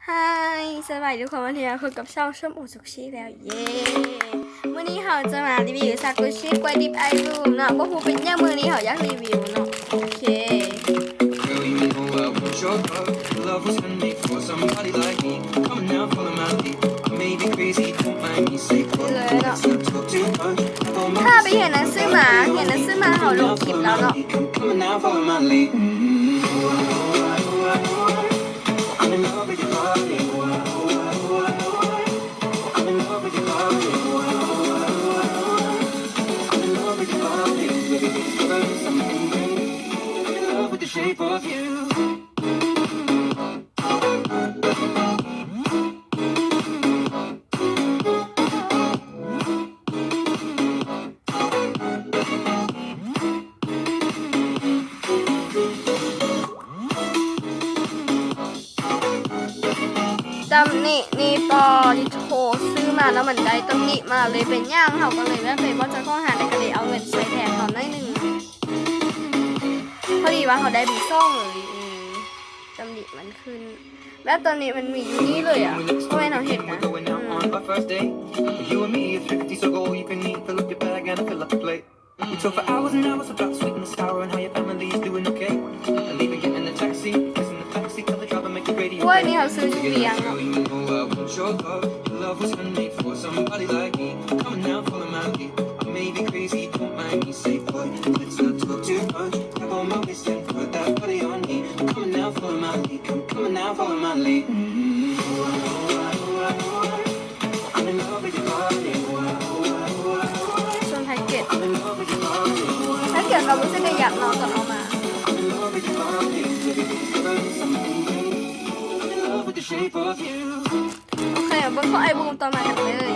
Hi ສະບາຍດີທຸກຄົນ ວັນນີ້ມາພົບກັບຊ່ອງ ຊົມອູ ຊຸກຊິ ແລ້ວ ເຢ້ ມື້ນີ້ເຮົາຈະມາຣີວິວ ຊາກຸຊິ ກ້ວຍດິບ ໄອບູມ ເນາະ. ບໍ່ຮູ້ເປັນຫຍັງມື້ນີ້ເຮົາຢາກຣີວິວເນາະ. ໂອເຄ ຖ້າໄປຮຽນໜັງສືມາ ຮຽນໜັງສືມາ ເຮົາລົງຄລິບແລ້ວເນາະ.ຕຳໜິ ນີ້ ປໍລິໂທ ຊື້ມາແລ້ວມັນໄດ້ຕຳໜິມາເລີຍ ເປັນຫຍັງ ເຮົາກໍເລີຍແບບໄປບອກເຈົ້າຂອງຮ້ານ ແລ້ວກໍເລີຍເອົາເງິນໃສ່ແທນເຂົາໜ້ອຍໜຶ່ງ ພໍດີວ່າເຮົາໄດ້ເປັນສອງເລີຍ. ຕຳໜິມັນຂຶ້ນ ແບບຕອນນີ້ມັນມີຢູ່ນີ້ເລີຍອະ ບໍ່ແມ່ນເຮົາເຮັດນະ. We talk for hours and hours about sweet and sour and how your family's doing okay. And even getting a taxi, kissing the backseat, tell the driver make it radio. ໂອ້ຍ ນີ້ເຮົາຊື້ຢູ່ວຽງເນາະ. Girl, you know I want your love. Your love was handmade for somebody like me. Come on now, follow my lead. I may be crazy, don't mind me. Say, boy, let's not talk too much. Grab on my waist and put that body on me. Come on now, follow my lead. Come, come on now, follow my lead. ສ່ວນແພັກເກັດ ແພັກເກັດກໍບໍ່ໃຊ່ໄດ້ຢາກເນາະ ຕອນເອົາມາ. ໂອເຄ ເບິ່ງຂອງໄອບູມຕໍ່ມາກັນເລີຍ.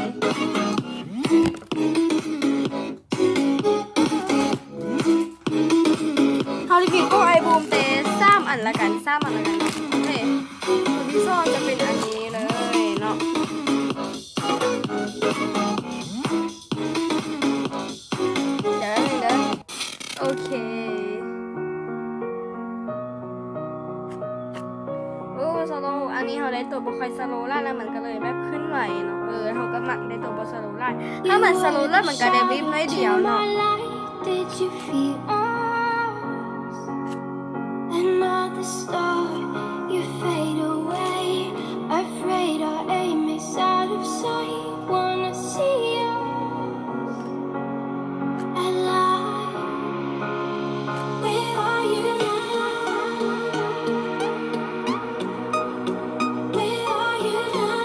ເຮົາຣີວິວຂອງໄອບູມແຕ່ສາມອັນລະກັນ ສາມອັນລະກັນເນາະ. ໂອເຄ ຕົວທີສອງຈະເປັນອັນນີ້ເລີຍເນາະ. ດຽວໜຶ່ງເດີ. ໂອເຄ ໂອ້ ສະໂລ ອັນນີ້ເຮົາໄດ້ຕົວບໍ່ຄ່ອຍສະໂລຫຼາຍ ແລ້ວມັນກໍເລີຍແບບຂຶ້ນໄວເນາະ. ເອີ ເຮົາກໍມັກໄດ້ຕົວບໍ່ສະໂລຫຼາຍ ຖ້າມັນສະໂລຫຼາຍມັນກໍໄດ້ວິບໜ້ອຍດຽວເນາະ. Did you feel us? Another star, you fade away. Afraid our aim is out of sight. Wanna see us alive. Where are you now? Where are you now?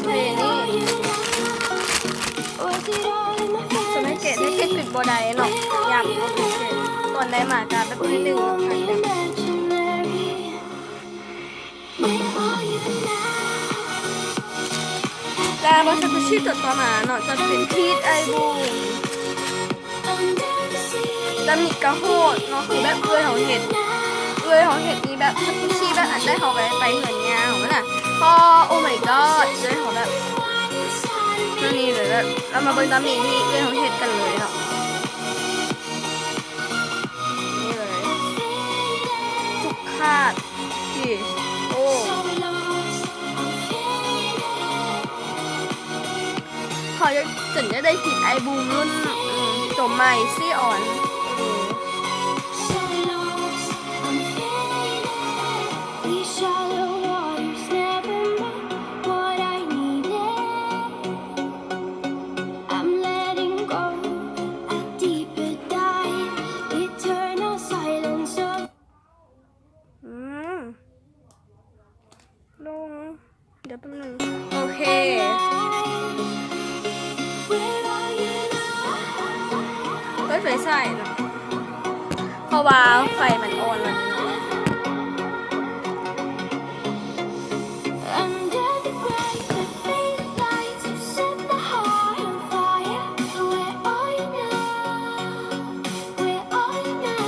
Where are you now? Was it all in my fantasy? ສະໄໝເກດ ແພັກເກັດຂຶ້ນບໍ່ໄດ້ເນາະ. ຢາກ ຕອນໄດ້ມາກະແບບໜຶ່ງ ແລ້ວບັດຊາກຸຊິຕົວຕໍ່ມາເນາະ ຈະເປັນພີດໄອບູມ. ຕຳໜິກະໂຫດເນາະ ຄືແບບເອື້ອຍເຮົາເຮັດ ເອື້ອຍເຮົາເຮັດນີ້ແບບຊາກຸຊິ ແບບອັນໃດເຮົາໄປ ໄປເຮືອນຍ່າເຮົາຫັ້ນນະ. ກໍ Oh my god ເອື້ອຍເຮົາແບບ ນີ້ເລີຍ ແບບ ເຮົາມາເບິ່ງຕຳໜິທີ່ເອື້ອຍເຮົາເຮັດກັນເລີຍເນາະ. ນີ້ເລີຍ ສຸກຂາດ ໂອ້ ເຂົາຢາກ ຈົນຢາກໄດ້ຄິດໄອບູມລຸ້ນ ອືມ ໂຕໃໝ່ຊີອອນ ເອີ. These shallow waters never meant what I needed. I'm letting go a deeper dive. Eternal silence of ອືມ ລົງ ດຽວແປັບໜຶ່ງ ໂອເຄ ເປີດໄຟໃສ່ເນາະ ເພາະວ່າໄຟມັນອ່ອນແລ້ວເນາະ. Under the bright but faded lights, you set the heart on fire. Where are you now? Where are you now?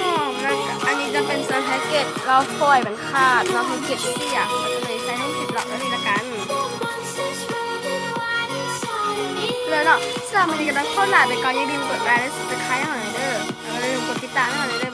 ຫອມນະ. ອັນນີ້ຈະເປັນສ່ວນແພັກເກັດ ລາວຟອຍມັນຂາດເນາະ ແພັກເກັດເສຍ ກໍເລີຍໃສ່ລົງຄລິບລັອກອັນນີ້ລະກັນເລີຍເນາະ. ສຳລັບມື້ນີ້ກໍຕ້ອງຂໍລາໄປກ່ອນ. ຢ່າລືມກົດໄລ ແລະ Subscribe ໃຫ້ເຮົາແດ່ເດີ ແລ້ວກໍຢ່າລືມກົດຕິດຕາມໃຫ້ເຮົາແດ່ເດີ.